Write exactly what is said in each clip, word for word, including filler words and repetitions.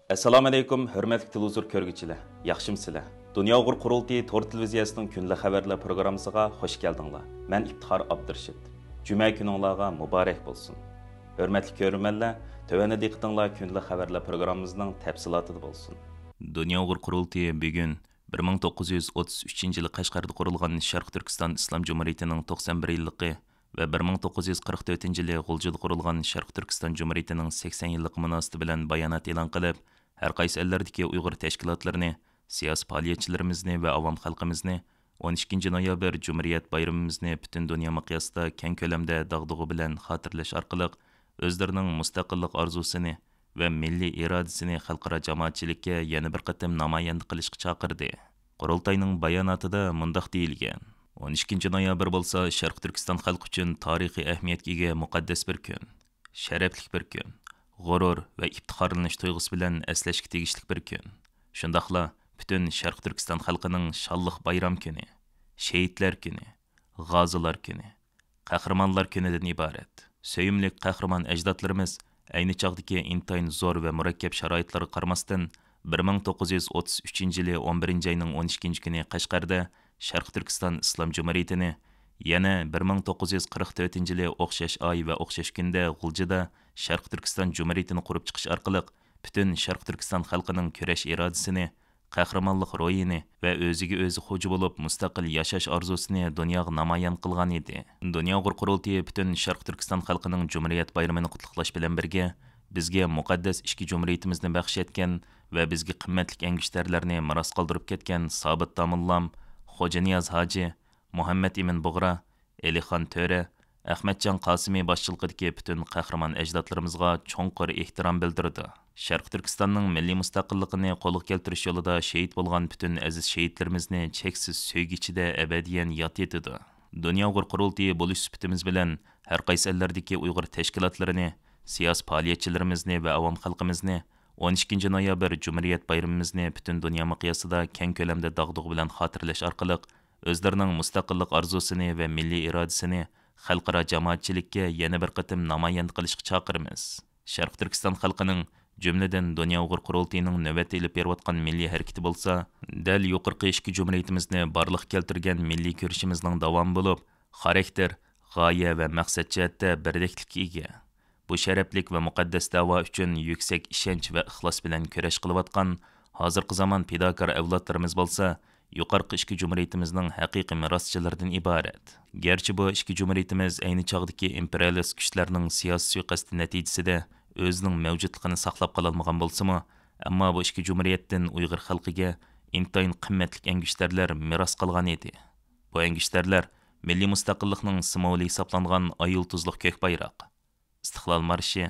ئەسسالامۇئەلەيكۇم، ھۆرمەتلىك تېلېۋىزور كۆرگۈچىلەر، ياخشىمۇسىلەر؟ دۇنيا ئۇيغۇر قۇرۇلتىيى تور تېلېۋىزىيەسىنىڭ كۈندىلىك خەۋەرلەر پروگراممىسىغا خوش كەلدىڭلار. مەن ئىپتىخار ئابدۇرېشىت. جۈمە كۈنۈڭلارغا مۇبارەك بولسۇن. ھۆرمەتلىك كۆرۈرمەنلەر، تۆۋەندە دىققىتىڭلار كۈندىلىك خەۋەرلەر پروگراممىمىزنىڭ تەپسىلاتىدا بولسۇن. دۇنيا ئۇيغۇر قۇرۇلتىيى بۈگۈن بىر مىڭ توققۇز يۈز ئوتتۇز ئۈچىنچى يىلى قەشقەردە قۇرۇلغان شەرقىي تۈركىستان ئىسلام جۇمھۇرىيىتىنىڭ توقسان بىر يىللىقى ۋە بىر مىڭ توققۇز يۈز قىرىق تۆتىنچى يىلى غۇلجىدا قۇرۇلغان شەرقىي تۈركىستان جۇمھۇرىيىتىنىڭ سەكسەن يىللىقى مۇناسىۋىتى بىلەن بايانات ئېلان قىلىپ، ھەر قايسى ئەللەردىكى ئۇيغۇر تەشكىلاتلىرىنى، سىياسىي پائالىيەتچىلىرىمىزنى ۋە ئاۋام خەلقىمىزنى ئون ئىككىنچى نويابىر جۇمھۇرىيەت بايرىمىمىزنى پۈتۈن دۇنيا مىقياسىدا كەڭ كۆلەمدە داغدۇغا بىلەن خاتىرىلەش ئارقىلىق، ئۆزلىرىنىڭ مۇستەقىللىق ئارزۇسىنى ۋە مىللىي ئىرادىسىنى خەلقئارا جامائەتچىلىككە يەنە بىر قېتىم نامايەندە قىلىشقا چاقىردى. قۇرۇلتاينىڭ باياناتىدا مۇنداق دېيىلگەن: «ئون ئىككىنچى نويابىر بولسا شەرقىي تۈركىستان خەلقى ئۈچۈن تارىخىي ئەھمىيەتكە ئىگە مۇقەددەس بىر كۈن، شەرەپلىك بىر كۈن، غۇرۇر ۋە ئىپتىخارلىنىش تۇيغۇسى بىلەن ئەسلەشكە تېگىشلىك بىر كۈن. شۇنداقلا پۈتۈن شەرقىي تۈركىستان خەلقىنىڭ شانلىق بايرام كۈنى، شېھىتلەر كۈنى، غازىلار كۈنى، قەھرىمانلار كۈنىدىن ئىبارەت.» سۆيۈملۈك قەھرىمان ئەجدادلىرىمىز ئەينى چاغدىكى ئىنتايىن زور ۋە مۇرەككەپ شارائىتلارغا قارىماستىن، بىر مىڭ توققۇز يۈز ئوتتۇز ئۈچىنچى يىلى ئون بىرىنچى ئاينىڭ ئون ئىككىنچى كۈنى قەشقەردە شەرقىي تۈركىستان ئىسلام جۇمھۇرىيىتىنى، يەنە بىر مىڭ توققۇز يۈز قىرىق تۆتىنچى يىلى ئوخشاش ئاي ۋە ئوخشاش كۈندە غۇلجىدا شەرقىي تۈركىستان جۇمھۇرىيىتىنى قۇرۇپ چىقىش ئارقىلىق، پۈتۈن شەرقىي تۈركىستان خەلقىنىڭ كۈرەش ئىرادىسىنى، قەھرىمانلىق روھىنى ۋە ئۆزىگە ئۆزى خوجا بولۇپ مۇستەقىل ياشاش ئارزۇسىنى دۇنياغا نامايان قىلغان ئىدى. دۇنيا ئۇيغۇر قۇرۇلتىيى پۈتۈن شەرقىي تۈركىستان خەلقىنىڭ جۇمھۇرىيەت بايرىمىنى قۇتلۇقلاش بىلەن بىرگە، بىزگە مۇقەددەس ئىككى جۇمھۇرىيىتىمىزنى بەخش ئەتكەن ۋە بىزگە قىممەتلىك ئەڭگۈشتەرلەرنى مىراس قالدۇرۇپ كەتكەن سابىت داموللام، خوجانىياز ھاجى، مۇھەممەت ئىمىن بۇغرا، ئېلىخان تۆرە، ئەخمەتجان قاسىمى باشچىلىقىدىكى پۈتۈن قەھرىمان ئەجدادلىرىمىزغا چوڭقۇر ئېھتىرام بىلدۈرىدۇ. شەرقىي تۈركىستاننىڭ مىللىي مۇستەقىللىقىنى قولغا كەلتۈرۈش يولىدا شېھىت بولغان پۈتۈن ئەزىز شېھىتلىرىمىزنى چەكسىز سۆيگۈ ئىچىدە ئەبەدىيەن ياد ئېتىدۇ. دۇنيا ئۇيغۇر قۇرۇلتىيى بولۇش سۈپىتىمىز بىلەن ھەر قايسى ئەللەردىكى ئۇيغۇر تەشكىلاتلىرىنى، سىياسىي پائالىيەتچىلىرىمىزنى ۋە ئاۋام خەلقىمىزنى ئون ئىككىنچى نويابىر جۇمھۇرىيەت بايرىمىمىزنى پۈتۈن دۇنيا مىقياسىدا كەڭ كۆلەمدە داغدۇغا بىلەن خاتىرىلەش ئارقىلىق، ئۆزلىرىنىڭ مۇستەقىللىق ئارزۇسىنى ۋە مىللىي ئىرادىسىنى خەلقئارا جامائەتچىلىككە يەنە بىر قېتىم نامايەندە قىلىشقا چاقىرىمىز. شەرقىي تۈركىستان خەلقىنىڭ، جۈملىدىن دۇنيا ئۇيغۇر قۇرۇلتىيىنىڭ نۆۋەتتە ئېلىپ بېرىۋاتقان مىللىي ھەرىكىتى بولسا، دەل يۇقىرىقى ئىككى جۇمھۇرىيىتىمىزنى بارلىققا كەلتۈرگەن مىللىي كۈرىشىمىزنىڭ داۋامى بولۇپ، خاراكتېر، غايە ۋە مەقسەت جەھەتتە بىردەكلىككە ئىگە. بۇ شەرەپلىك ۋە مۇقەددەس دەۋا ئۈچۈن يۈكسەك ئىشەنچ ۋە ئىخلاس بىلەن كۈرەش قىلىۋاتقان ھازىرقى زامان پىداكار ئەۋلادلىرىمىز بولسا، يۇقىرىقى ئىككى جۇمھۇرىيىتىمىزنىڭ ھەقىقىي مىراسچىلىرىدىن ئىبارەت. گەرچە بۇ ئىككى جۇمھۇرىيىتىمىز ئەينى چاغدىكى ئىمپېرىيالىست كۈچلەرنىڭ سىياسىي سۇيىقەستى نەتىجىسىدە ئۆزىنىڭ مەۋجۇتلۇقىنى ساقلاپ قالالمىغان بولسىمۇ، ئەمما بۇ ئىككى جۇمھۇرىيەتتىن ئۇيغۇر خەلقىگە ئىنتايىن قىممەتلىك ئەنگۈشتەرلەر مىراس قالغان ئىدى. بۇ ئەنگۈشتەرلەر مىللىي مۇستەقىللىقنىڭ سىمۋولى ھېسابلانغان ئاي يۇلتۇزلۇق كۆك بايراق، ئىستىقلال مارشى،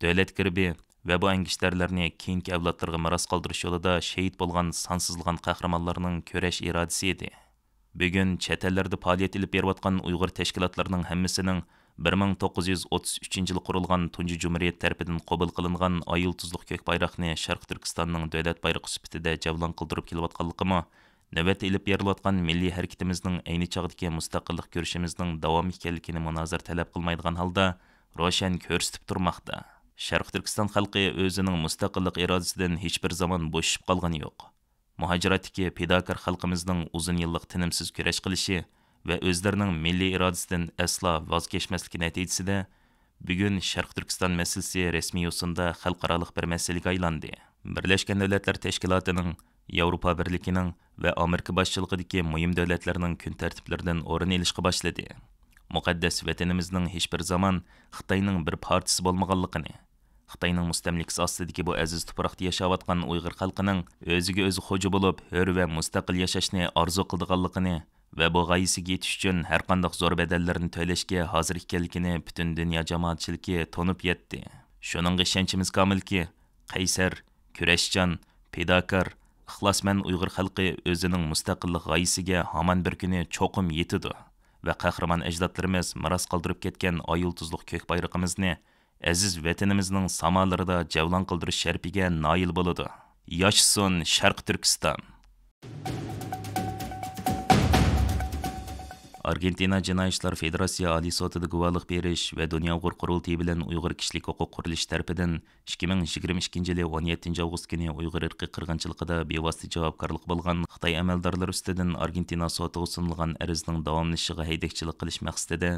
دۆلەت گېربى ۋە بۇ ئەنگۈشتەرلەرنى كېيىنكى ئەۋلادلارغا مىراس قالدۇرۇش يولىدا شېھىت بولغان سانسىزلىغان قەھرىمانلارنىڭ كۈرەش ئىرادىسى ئىدى. بۈگۈن چەت ئەللەردە پائالىيەت ئېلىپ بېرىۋاتقان ئۇيغۇر تەشكىلاتلىرىنىڭ ھەممىسىنىڭ بىر مىڭ توققۇز يۈز ئوتتۇز ئۈچىنچى يىلى قۇرۇلغان تۇنجى جۇمھۇرىيەت تەرىپىدىن قوبۇل قىلىنغان ئاي يۇلتۇزلۇق كۆك بايراقنى شەرقىي تۈركىستاننىڭ دۆلەت بايرىقى سۈپىتىدە جەۋلان قىلدۇرۇپ كېلىۋاتقانلىقىمۇ، نۆۋەتتە ئېلىپ بېرىلىۋاتقان مىللىي ھەرىكىتىمىزنىڭ ئەينى چاغدىكى مۇستەقىللىق كۈرىشىمىزنىڭ داۋامى ئىكەنلىكىنى مۇنازىرە تەلەپ قىلمايدىغان ھالدا روشەن كۆرسىتىپ تۇرماقتا. شەرقىي تۈركىستان خەلقى ئۆزىنىڭ مۇستەقىللىق ئىرادىسىدىن ھېچبىر زامان بوشىشىپ قالغىنى يوق. مۇھاجىراتتىكى پىداكار خەلقىمىزنىڭ ئۇزۇن يىللىق تىنىمسىز كۈرەش قىلىشى ۋە ئۆزلىرىنىڭ مىللىي ئىرادىسىدىن ئەسلا ۋاز كەچمەسلىكى نەتىجىسىدە، بۈگۈن شەرقىي تۈركىستان مەسىلىسى رەسمىي يوسۇندا خەلقئارالىق بىر مەسىلىگە ئايلاندى. بىرلەشكەن دۆلەتلەر تەشكىلاتىنىڭ، ياۋروپا بىرلىكىنىڭ ۋە ئامېرىكا باشچىلىقىدىكى مۇھىم دۆلەتلەرنىڭ كۈن تەرتىپلىرىدىن ئورۇن ئېلىشقا باشلىدى. مۇقەددەس ۋەتىنىمىزنىڭ ھېچبىر زامان خىتاينىڭ بىر پارچىسى بولمىغانلىقىنى، خىتاينىڭ مۇستەملىكىسى ئاستىدىكى بۇ ئەزىز تۇپراقتا ياشاۋاتقان ئۇيغۇر خەلقىنىڭ ئۆزىگە ئۆزى خوجا بولۇپ، ھۆر ۋە مۇستەقىل ياشاشنى ئارزۇ قىلىدىغانلىقىنى ۋە بۇ غايىسىگە يېتىش ئۈچۈن ھەرقانداق زور بەدەللەرنى تۆلەشكە ھازىر ئىكەنلىكىنى پۈتۈن دۇنيا جامائەتچىلىكى تونۇپ يەتتى. شۇنىڭغا ئىشەنچىمىز كامىلكى، قەيسەر، كۈرەشچان، پىداكار، ئىخلاسمەن ئۇيغۇر خەلقى ئۆزىنىڭ مۇستەقىللىق غايىسىگە ھامان بىر كۈنى چوقۇم يېتىدۇ ۋە قەھرىمان ئەجدادلىرىمىز مىراس قالدۇرۇپ كەتكەن ئاي يۇلتۇزلۇق كۆك بايرىقىمىزنى ئەزىز ۋەتىنىمىزنىڭ سامالىرىدا جەۋلان قىلدۇرۇش شەرىپىگە نائىل بولىدۇ. ياشىسۇن شەرقىي تۈركىستان! ئارگېنتىنا جىنايى ئىشلار فېدېراتسىيە ئالىي سوتىدا گۇۋاھلىق بېرىش ۋە دۇنيا ئۇيغۇر قۇرۇلتىيى بىلەن ئۇيغۇر كىشىلىك ھوقۇق قۇرۇلۇشى تەرىپىدىن ئىككى مىڭ يىگىرمە ئىككىنچى يىلى ئون يەتتىنچى ئاۋغۇست كۈنى ئۇيغۇر ئىرقىي قىرغىنچىلىقىدا بىۋاسىتە جاۋابكارلىقى بولغان خىتاي ئەمەلدارلىرى ئۈستىدىن ئارگېنتىنا سوتىغا سۇنۇلغان ئەرزنىڭ داۋاملىشىشىغا ھەيدەكچىلىك قىلىش مەقسىتىدە،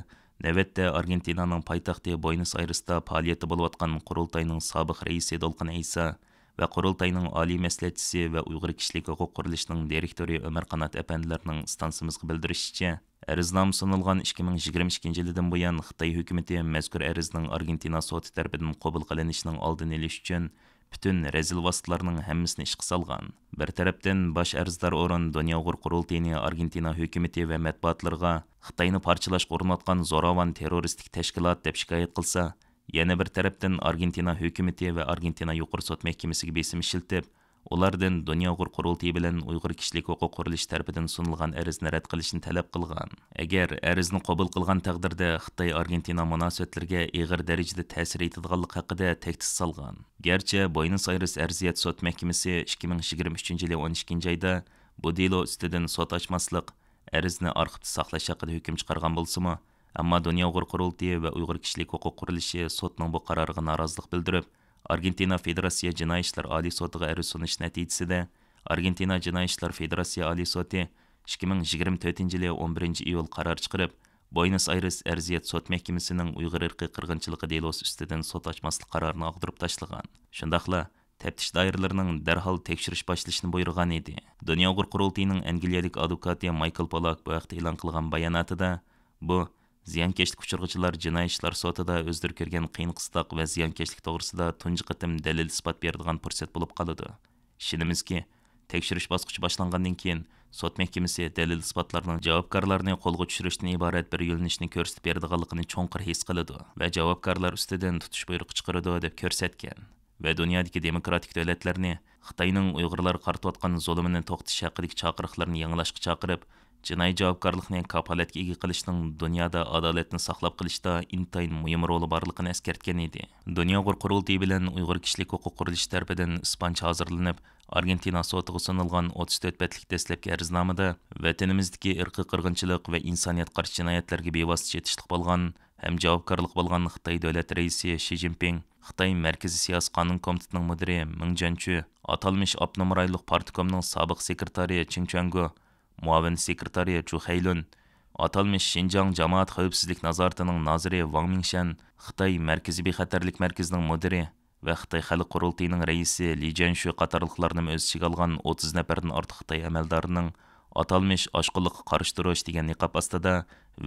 نۆۋەتتە ئارگېنتىنانىڭ پايتەختى بوينس ئايرېستا پائالىيەتتە بولۇۋاتقان قۇرۇلتاينىڭ سابىق رەئىسى دولقۇن ئەيسا ۋە قۇرۇلتاينىڭ ئالىي مەسلىھەتچىسى ۋە ئۇيغۇر كىشىلىك ھوقۇق قۇرۇلۇشىنىڭ دىرېكتورى ئۆمەر قانات ئەپەندىلەرنىڭ ئىستانسىمىزغا بىلدۈرۈشىچە، ئەرزنامە سۇنۇلغان ئىككى مىڭ يىگىرمە ئىككىنچى يىلىدىن بۇيان، خىتاي ھۆكۈمىتى مەزكۇر ئەرزنىڭ ئارگېنتىنا سوتى تەرىپىدىن قوبۇل قىلىنىشىنىڭ ئالدىنى ئېلىش ئۈچۈن پۈتۈن رەزىل ۋاسىتىلەرنىڭ ھەممىسىنى ئىشقا سالغان. بىر تەرەپتىن، باش ئەرزدار ئورۇن دۇنيا ئۇيغۇر قۇرۇلتىيىنى ئارگېنتىنا ھۆكۈمىتى ۋە مەتبۇئاتلىرىغا خىتاينى پارچىلاشقا ئۇرۇنۇۋاتقان زوراۋان تېررورىستىك تەشكىلات دەپ شىكايەت قىلسا، يەنە بىر تەرەپتىن، ئارگېنتىنا ھۆكۈمىتى ۋە ئارگېنتىنا يۇقىرى سوت مەھكىمىسىگە بېسىم ئىشلىتىپ، ئۇلاردىن دۇنيا ئۇيغۇر قۇرۇلتىيى بىلەن ئۇيغۇر كىشىلىك ھوقۇق قۇرۇلۇشى تەرىپىدىن سۇنۇلغان ئەرزنى رەت قىلىشنى تەلەپ قىلغان. ئەگەر ئەرزنى قوبۇل قىلغان تەقدىردە، خىتاي ئارگېنتىنا مۇناسىۋەتلىرىگە ئېغىر دەرىجىدە تەسىر يېتىدىغانلىقى ھەققىدە تەھدىت سالغان. گەرچە بوينس ئايرېس ئەرزىيەت سوت مەھكىمىسى ئىككى مىڭ يىگىرمە ئۈچىنچى يىلى ئون ئىككىنچى ئايدا بۇ دېلو ئۈستىدىن سوت ئاچماسلىق، ئەرزنى ئارخىپتا ساقلاش ھەققىدە ھۆكۈم چىقارغان بولسىمۇ، ئەمما دۇنيا ئۇيغۇر قۇرۇلتىيى ۋە ئۇيغۇر كىشىلىك ھوقۇق قۇرۇلۇشى سوتنىڭ بۇ قارارىغا نارازىلىق بىلدۈرۈپ، ئارگېنتىنا فېدېراتسىيە جىنايى ئىشلار ئالىي سوتىغا ئەرز سۇنۇش نەتىجىسىدە، ئارگېنتىنا جىنايى ئىشلار فېدېراتسىيە ئالىي سوتى ئىككى مىڭ يىگىرمە تۆتىنچى يىلى ئون بىرىنچى ئىيۇل قارار چىقىرىپ، بوينس ئايرېس ئەرزىيەت سوت مەھكىمىسىنىڭ ئۇيغۇر ئىرقىي قىرغىنچىلىقى دېلوسى ئۈستىدىن سوت ئاچماسلىق قارارىنى ئاغدۇرۇپ تاشلىغان. شۇنداقلا تەپتىش دائىرىلىرىنىڭ دەرھال تەكشۈرۈش باشلىشىنى بۇيرۇغان ئىدى. دۇنيا ئۇيغۇر قۇرۇلتىيىنىڭ ئەنگلىيەلىك ئادۋوكاتى مايكل پولاك بۇ ھەقتە ئېلان قىلغان باياناتىدا، بۇ زىيانكەشلىك ئۇچرىغۇچىلار جىنايى ئىشلار سوتىدا ئۆزلىرى كۆرگەن قىيىن-قىستاق ۋە زىيانكەشلىك توغرىسىدا تۇنجى قېتىم دەلىل-ئىسپات بېرىدىغان پۇرسەت بولۇپ قالىدۇ. ئىشىنىمىزكى، تەكشۈرۈش باسقۇچى باشلانغاندىن كېيىن، سوت مەھكىمىسى دەلىل-ئىسپاتلارنىڭ جاۋابكارلارنى قولغا چۈشۈرۈشتىن ئىبارەت بىر يۆنىلىشنى كۆرسىتىپ بېرىدىغانلىقىنى چوڭقۇر ھېس قىلىدۇ ۋە جاۋابكارلار ئۈستىدىن تۇتۇش بۇيرۇقى چىقىرىدۇ، دەپ كۆرسەتكەن. ۋە دۇنيادىكى دېموكراتىك دۆلەتلەرنى خىتاينىڭ ئۇيغۇرلارغا قارىتىۋاتقان زۇلۇمىنى توختىتىش ھەققىدىكى چاقىرىقلىرىنى يېڭىلاشقا چاقىرىپ، جىنايى جاۋابكارلىقنى كاپالەتكە ئىگە قىلىشنىڭ دۇنيادا ئادالەتنى ساقلاپ قېلىشتا ئىنتايىن مۇھىم رولى بارلىقىنى ئەسكەرتكەن ئىدى. دۇنيا ئۇيغۇر قۇرۇلتىيى بىلەن ئۇيغۇر كىشىلىك ھوقۇق قۇرۇلۇشى تەرىپىدىن ئىسپانچە ھازىرلىنىپ، ئارگېنتىنا سوتىغا سۇنۇلغان ئوتتۇز تۆت بەتلىك دەسلەپكى ئەرزنامىدا، ۋەتىنىمىزدىكى ئىرقىي قىرغىنچىلىق ۋە ئىنسانىيەتكە قارشى جىنايەتلەرگە بىۋاسىتە چېتىشلىق بولغان ھەم جاۋابكارلىقى بولغان خىتاي دۆلەت رەئىسى شى جىنپىڭ، خىتاي مەركىزىي سىياسىي قانۇن كومىتېتىنىڭ مۇدىرى مېڭ جيەنچۈ، ئاتالمىش ئاپتونوم رايونلۇق پارتكومنىڭ سابىق سېكرېتارى چېڭ چۈەنگو، مۇئاۋىن سېكرېتارى جۇ خەيلۈن، ئاتالمىش شىنجاڭ جامائەت خەۋپسىزلىك نازارىتىنىڭ نازىرى ۋاڭ مىڭشەن، خىتاي مەركىزىي بىخەتەرلىك مەركىزىنىڭ مۇدىرى ۋە خىتاي خەلق قۇرۇلتىيىنىڭ رەئىسى لى جيەنشۈ قاتارلىقلارنىمۇ ئۆز ئىچىگە ئالغان ئوتتۇز نەپەردىن ئارتۇق خىتاي ئەمەلدارىنىڭ ئاتالمىش ئاشقۇنلۇققا قارشى تۇرۇش دېگەن نىقاب ئاستىدا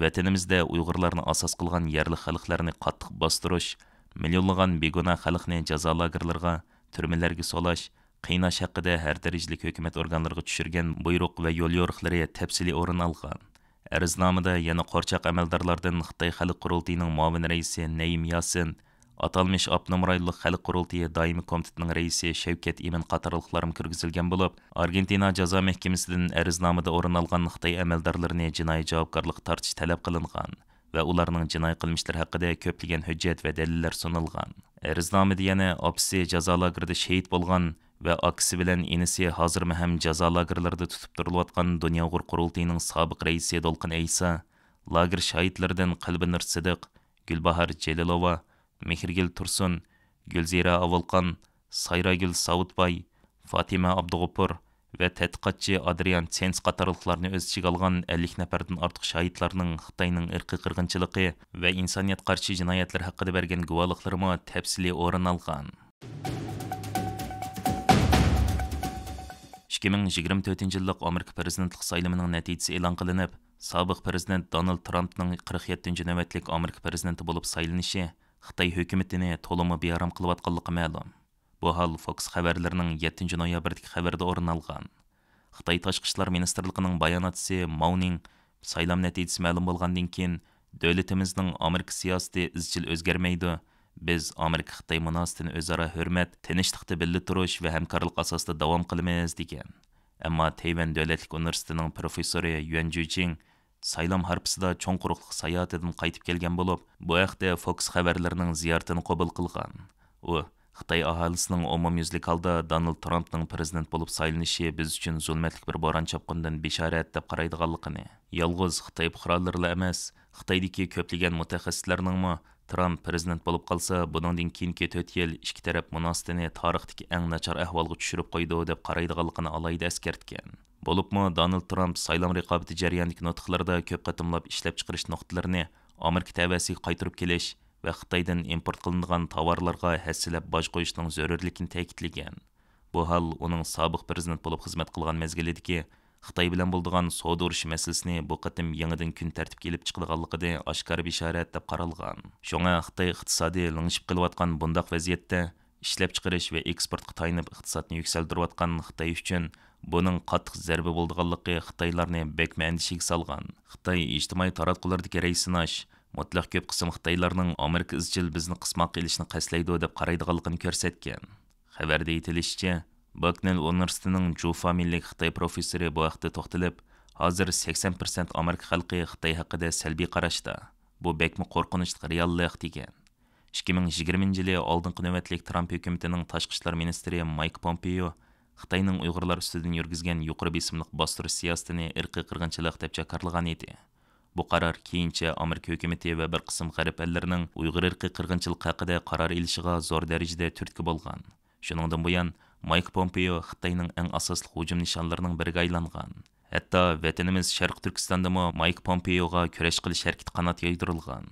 ۋەتىنىمىزدە ئۇيغۇرلارنى ئاساس قىلغان يەرلىك خەلقلەرنى قاتتىق باستۇرۇش، مىليونلىغان بىگۇناھ خەلقنى جازا لاگېرلىرىغا، تۈرمىلەرگە سولاش، قىيناش ھەققىدە ھەر دەرىجىلىك ھۆكۈمەت ئورگانلىرىغا چۈشۈرگەن بۇيرۇق ۋە يوليورۇقلىرى تەپسىلىي ئورۇن ئالغان. ئەرزنامىدا يەنە قورچاق ئەمەلدارلاردىن خىتاي خەلق قۇرۇلتىيىنىڭ مۇئاۋىن رەئىسى نەيىم ياسىن، ئاتالمىش ئاپتونوم رايونلۇق خەلق قۇرۇلتىيى دائىمىي كومىتېتىنىڭ رەئىسى شەۋكەت ئىمىن قاتارلىقلارمۇ كىرگۈزۈلگەن بولۇپ، ئارگېنتىنا جازا مەھكىمىسىدىن ئەرزنامىدا ئورۇن ئالغان خىتاي ئەمەلدارلىرىنى جىنايى جاۋابكارلىققا تارتىش تەلەپ قىلىنغان ۋە ئۇلارنىڭ جىنايى قىلمىشلىرى ھەققىدە كۆپلىگەن ھۆججەت ۋە دەلىللەر سۇنۇلغان. ئەرزنامىدە يەنە ئاپىسى جازا لاگېرىدا شېھىت بولغان ۋە ئاكىسى بىلەن ئىنىسى ھازىرمۇ ھەم جازا لاگېرلىرىدا تۇتۇپ تۇرۇلۇۋاتقان دۇنيا ئۇيغۇر قۇرۇلتىيىنىڭ سابىق رەئىسى دولقۇن ئەيسا، لاگېر شاھىتلىرىدىن قەلبىنۇر سىدىق، گۈلباھار جېلىلوۋا، مېھرىگۈل تۇرسۇن، گۈلزىرە ئاۋۇلقان، سايراگۈل ساۋۇتباي، فاتىمە ئابدۇغوپۇر ۋە تەتقىقاتچى ئادرىيان سېنس قاتارلىقلارنى ئۆز ئىچىگە ئالغان ئەللىك نەپەردىن ئارتۇق شاھىتلارنىڭ خىتاينىڭ ئىرقىي قىرغىنچىلىقى ۋە ئىنسانىيەتكە قارشى جىنايەتلىرى ھەققىدە بەرگەن گۇۋاھلىقلىرىمۇ تەپسىلىي ئورۇن ئالغان. ئىككى مىڭ يىگىرمە تۆتىنچى يىللىق ئامېرىكا پىرېزىدېنتلىق سايلىمىنىڭ نەتىجىسى ئېلان قىلىنىپ، سابىق پىرېزىدېنت دونالد ترامپنىڭ قىرىق يەتتىنچى نۆۋەتلىك ئامېرىكا پىرېزىدېنتى بولۇپ سايلىنىشى خىتاي ھۆكۈمىتىنى تولىمۇ بىئارام قىلىۋاتقانلىقى مەلۇم. بۇ ھال فوكس خەۋەرلىرىنىڭ يەتتىنچى نويابىردىكى خەۋىرىدە ئورۇن ئالغان. خىتاي تاشقى ئىشلار مىنىستىرلىقىنىڭ باياناتچىسى ماۋنىڭ سايلام نەتىجىسى مەلۇم بولغاندىن كېيىن، دۆلىتىمىزنىڭ ئامېرىكا سىياسىتى ئىزچىل ئۆزگەرمەيدۇ. بىز ئامېرىكا-خىتاي مۇناسىۋىتىنى ئۆزئارا ھۆرمەت، تىنچلىقتا بىللە تۇرۇش ۋە ھەمكارلىق ئاساسىدا داۋام قىلىمىز، دېگەن. ئەمما تەيۋەن دۆلەتلىك ئۇنىۋېرسىتېتىنىڭ پروفېسسورى يۈەن جۈجىڭ سايلام ھارپىسىدا چوڭ قۇرۇقلۇق ساياھىتىدىن قايتىپ كەلگەن بولۇپ، بۇ ھەقتە فوكس خەۋەرلىرىنىڭ زىيارىتىنى قوبۇل قىلغان. ئۇ خىتاي ئاھالىسىنىڭ ئومۇميۈزلۈك ھالدا دونالد ترامپنىڭ پىرېزىدېنت بولۇپ سايلىنىشى بىز ئۈچۈن زۇلمەتلىك بىر بوران چاپقۇنىدىن بېشارەت دەپ قارايدىغانلىقىنى، يالغۇز خىتاي پۇقرالىرىلا ئەمەس، خىتايدىكى كۆپلىگەن مۇتەخەسسىسلەرنىڭمۇ ترامپ پىرېزىدېنت بولۇپ قالسا، بۇنىڭدىن كېيىنكى تۆت يىل ئىككى تەرەپ مۇناسىۋىتىنى تارىختىكى ئەڭ ناچار ئەھۋالغا چۈشۈرۈپ قويىدۇ دەپ قارايدىغانلىقىنى ئالاھىدە ئەسكەرتكەن. بولۇپمۇ دونالد ترامپ سايلام رىقابىتى جەريانىدىكى نۇتۇقلىرىدا كۆپ قېتىملاپ ئىشلەپچىقىرىش نۇقتىلىرىنى ئامېرىكا تەۋەسىگە قايتۇرۇپ كېلىش ۋە خىتايدىن ئىمپورت قىلىنىدىغان تاۋارلارغا ھەسسىلەپ باج قويۇشنىڭ زۆرۈرلۈكىنى تەكىتلىگەن. بۇ ھال ئۇنىڭ سابىق پىرېزىدېنت بولۇپ خىزمەت قىلغان مەزگىلىدىكى خىتاي بىلەن بولىدىغان سودا ئۇرۇشى مەسىلىسىنى بۇ قېتىم يېڭىدىن كۈن تەرتىپكە ئېلىپ چىقىدىغانلىقىدىن ئاشكارا بېشارەت دەپ قارالغان. شۇڭا خىتاي ئىقتىسادى لىڭشىپ قېلىۋاتقان بۇنداق ۋەزىيەتتە ئىشلەپچىقىرىش ۋە ئېكسپورتقا تايىنىپ ئىقتىسادنى يۈكسەلدۈرۈۋاتقان خىتاي ئۈچۈن بۇنىڭ قاتتىق زەربە بولىدىغانلىقى خىتايلارنى بەكمۇ ئەندىشىگە سالغان. خىتاي ئىجتىمائىي تاراتقۇلاردىكى رەي سىناش مۇتلەق كۆپ قىسىم خىتايلارنىڭ ئامېرىكا ئىزچىل بىزنى قىسماققا ئېلىشنى قەستلەيدۇ دەپ قارايدىغانلىقىنى كۆرسەتكەن. خەۋەردە ئېيتىلىشىچە، باكنېل ئۇنىۋېرسىتېتىنىڭ جۇفا مىللىي خىتاي پروفېسسورى بۇ ھەقتە توختىلىپ، ھازىر سەكسەن پىرسەنت ئامېرىكا خەلقى خىتاي ھەققىدە سەلبىي قاراشتا. بۇ بەكمۇ قورقۇنچلۇق رېئاللىق، دېگەن. ئىككى مىڭ يىگىرمىنچى يىلى ئالدىنقى نۆۋەتلىك ترامپ ھۆكۈمىتىنىڭ تاشقى ئىشلار مىنىستىرى مايك پومپېيو خىتاينىڭ ئۇيغۇرلار ئۈستىدىن يۈرگۈزگەن يۇقىرى بېسىملىق باستۇرۇش سىياسىتىنى ئىرقىي قىرغىنچىلىق دەپ جاكارلىغان ئىدى. بۇ قارار كېيىنچە ئامېرىكا ھۆكۈمىتى ۋە بىر قىسىم غەرب ئەللىرىنىڭ ئۇيغۇر ئىرقىي قىرغىنچىلىقى ھەققىدە قارار ئېلىشىغا زور دەرىجىدە تۈرتكە بولغان. شۇنىڭدىن بۇيان، مايك پومپېيو خىتاينىڭ ئەڭ ئاساسلىق ھۇجۇم نىشانلىرىنىڭ بىرىگە ئايلانغان. ھەتتا ۋەتىنىمىز شەرقىي تۈركىستاندىمۇ مايك پومپېيوغا كۈرەش قىلىش ھەرىكىتى قانات يايدۇرۇلغان.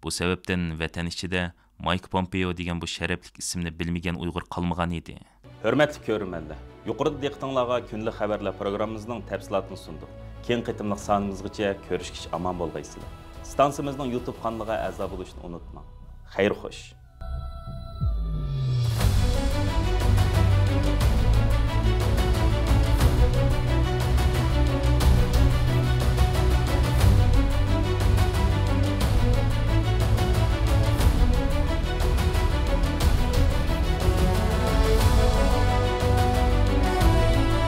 بۇ سەۋەبتىن ۋەتەن ئىچىدە مايك پومپېيو دېگەن بۇ شەرەپلىك ئىسىمنى بىلمىگەن ئۇيغۇر قالمىغان ئىدى. ھۆرمەتلىك كۆرۈرمەنلەر، يۇقىرىدا دىققىتىڭلارغا كۈندىلىك خەۋەرلەر پروگراممىمىزنىڭ تەپسىلاتىنى سۇندۇق. كېيىنكى قېتىملىق سانىمىزغىچە كۆرۈشكىچە ئامان بولغايسىلەر. ئىستانسىمىزنىڭ يۇتۇب قانىلىغا ئەزا بولۇشنى ئۇنتۇماڭ. خەير خوش.